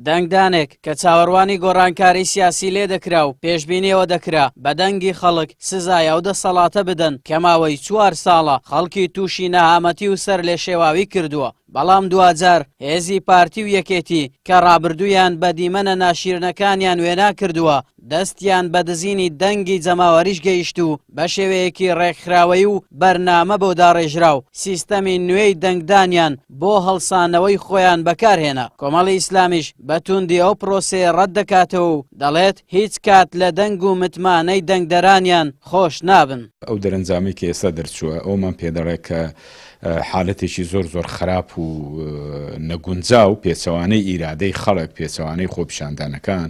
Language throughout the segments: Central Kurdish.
دەنگدانێک کە چاوەڕوانی گۆڕانکاری سیاسی لێ دەکرا و پێشبینی ئەوە دەکرا بە دەنگی خەڵک سزای ئەو دەسەڵاتە بدەن کە ماوەی چوار ساڵە خەڵکی تووشی نەهامەتی و سەرلێشێواوی کردووە، بەڵام دواجار هێزی پارتی و یەکێتی کە ڕابردوویان بە دیمەنە ناشیرنەکانیان وێنا کردووە، دەستیان بە دزینی دەنگی جەماوەریش گەیشت و بە شێوەیەکی ڕێکخراوەیی و بەرنامە بۆ داڕێژراو سیستەمی نوێی دەنگدانیان بۆ هەڵسانەوەی خۆیان بەکارهێنا. کۆمەڵی ئیسلامیش بە توندی ئەو پرۆسەیە ڕەت دەکاتەوە و دەڵێت هیچ کات لە دەنگ و متمانەی دەنگدەرانیان خۆش نابن. ئەو دەرەنجامەی کە ئێستا دەرچووە ئەوەمان پێدەڵێت کە حالەتێکی زۆر زۆر خراپ و نەگونجاو پێچەوانەی ئیرادەی خەڵک، پێچەوانەی خۆپیشاندانەکان،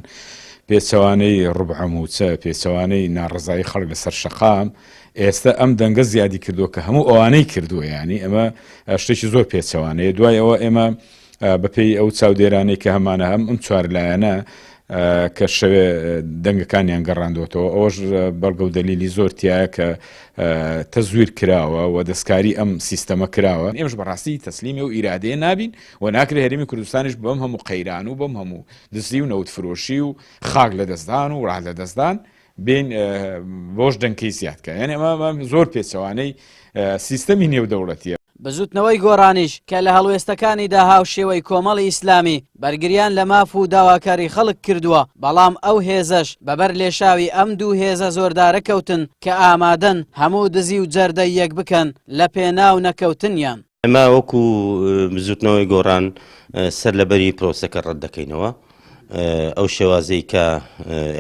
پێچەوانەی ڕوبعە مووچە، پێچەوانەی ناڕەزایی خەڵک لەسەر شەقام، ئێستا ئەم دەنگە زیادی کردووە کە هەموو ئەوانەی کردووە یانی ئەمە شتێکی زۆر پێچەوانەیە دوای ئەوە ئێمە بەپێی ئەو چاودێرانەی کە هەمانە هەم ئەم چوار لایەنە کە شەوێ دەنگەکانیان گەڕاندوەتەوە ئەوەش بەڵگە و دەلیلی زۆر تایە کە تەزویر کراوە و دەستکاری ئەم سیستەمە کراوە ئێمەش بەڕاستی تەسلیمی و ئیرادەیە نابین و ناکرێ هەرێمی کوردستانیش بەم هەموو قەیران و بەم هەموو دزی و نەوت فرۆشی و خاک لەدەستدان و وڵات لەدەستدان بین بۆش دەنکەی زیاد کە یعنی ئەمە زۆر پێچەوانەی سیستەمی نێودەوڵەتیە. بزوتنەوەی گۆڕانیش کە لە هەڵوێستەکانیدا هاوشێوەی کۆمەڵی ئیسلامی بەرگریان لە ماف و داواکاری خەڵک کردووە، بەڵام ئەو هێزەش بەبەر لێشاوی ئەم دوو هێزە زۆردارە کەوتن کە ئامادەن هەموو دزی و جەردەی یەک بکەن لە پێناو نەکەوتنیان. ئێمە وەکو بزوتنەوەی گۆڕان سەر لەبەری پرۆسەکە ڕەت دەکەینەوە ئەو شێوازەی کە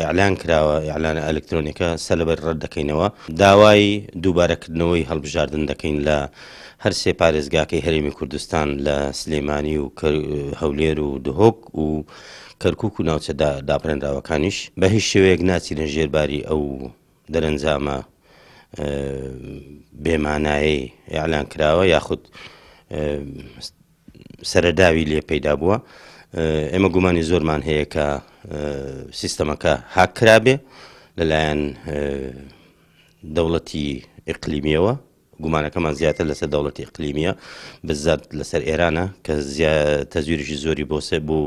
ئیعلان کراوە ئیعلانە ئەلکترۆنیەکە سەر لەبەر ڕەت دەکەینەوە داوای دووبارەکردنەوەی هەڵبژاردن دەکەین لە هەر سێ پارێزگاکەی هەرێمی کوردستان لە سلێمانی و هەولێر و دهۆک و کەرکک و ناوچە دابڕێنراوەکانیش بە هیچ شێوەیەک ناچینە ژێرباری ئەو دەرەنجامە بێمانایەی ئیعلان کراوە یاخود سەرەداوی لێ پەیدا بووە ئێمە گومانی زۆرمان هەیە کە سیستەمەکە هاک کرابێ لەلایەن دەوڵەتی ئیقلیمیەوە گومانەکەمان زیاتر لەسەر دەوڵەتی ئیقلیمیە بزات لەسەر ئێرانە کە تەزویرێکی زۆری بۆ سێ بۆ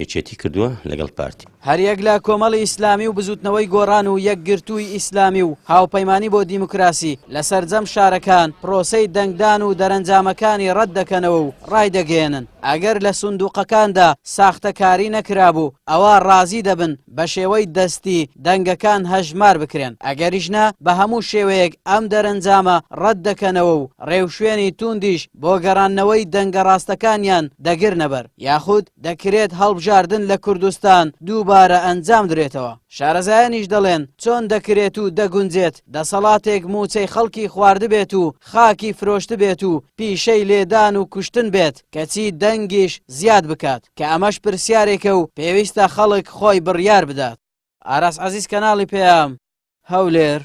یەکێتی کردووە لەگەڵ پارتی. هەریەک لە کۆمەڵی ئیسلامی و بزوتنەوەی گۆڕان و یەکگرتووی ئیسلامی و هاوپەیمانی بۆ دیموکراسی لە سەرجەم شارەکان پرۆسەی دەنگدان و دەرەنجامەکانی ڕەت دەکەنەوە و ڕایدەگەیەنن ئەگەر لە سندوقەکاندا ساختەکاری نەکرابوو ئەوا ڕازی دەبن بە شێوەی دەستی دەنگەکان هەژمار بکرێن، ئەگەریش نا بە هەموو شێوەیەک ئەم دەرەنجامە ڕەت دەکەنەوە و ڕێوشوێنی تووندیش بۆ گەڕاندنەوەی دەنگە ڕاستەکانیان دەگرنەبەر، یاخود دەکرێت هەڵبژاردن لە کوردستان دووبارە ئەنجامدرێتەوە. شارەزایانیش دەڵێن چۆن دەکرێت و دەگونجێت دەسەڵاتێک مووچەی خەڵکی خواردبێت و خاکی فرۆشتبێت و پیشەی لێدان و کوشتن بێت، کەچی دەنگیش زیاد بکات، کە ئەمەش پرسیارێکە و پێویستە خەڵک خۆی بڕیار بدات. ئاراس عەزیز کەناڵی پەیام، هەولێر.